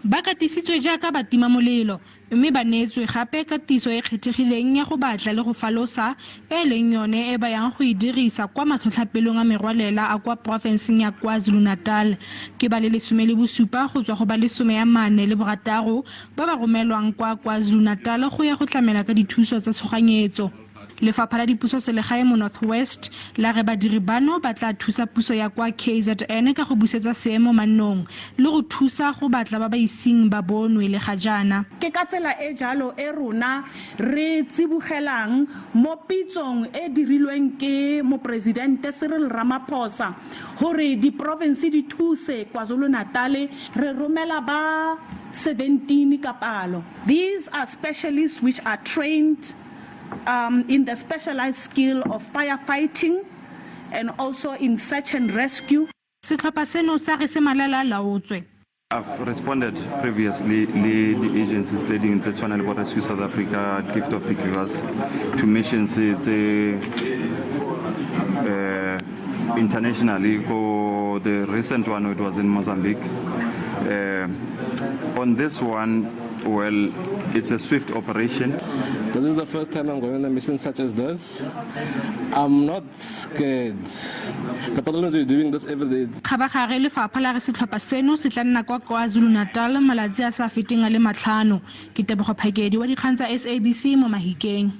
Ba katisitswe jaaka batimamolelo mme ba neetswe gape katiso e e kgethegileng ya go batla le go falosa e e leng yone e ba yang go e dirisa kwa matlhotlhapelong a merwalela a kwa porofenseng ya KwaZulu-Natal. Ke ba le 17 go tswa go ba le 46 ba ba romelwang kwa KwaZulu-Natal go ya go tlamela ka dithuso tsa tshoganyetso. Lefapha la Dipusoselegae mo North West la re badiri bano ba tla thusa puso ya kwa KZN ka go busetsa seemo mannong le go thusa go batla ba ba iseng ba bonwe le ga jaana. Ke ka tsela e jalo e rona re tsibogelang mo pitsong e dirilweng ke Moporesidente Cyril Ramaphosa gore diporofense di thuse KwaZulu-Natal. Re romela ba 17 ka palo. These are specialists which are trained in the specialized skill of fire fighting and also in search and rescue. Setlhopha seno sa re se malala a laotswe. I've responded previously le di-agencies tse dingwe tse tshwana le bo Rescue South Africa, Gift of the Givers, to missions tse internationally. Ko the recent one, it was in Mozambique. On this one, well, it's a swift operation. This is the first time I'm going on a mission such as this. I'm not scared. The problem is we're doing this every day. Kgabagare lefapha la re setlhopha seno se tla nna kwa KwaZulu-Natal malatsi a sa feteng a le 5. Ke Tebogo Phakedi wa dikgang tsa SABC mo Mahikeng.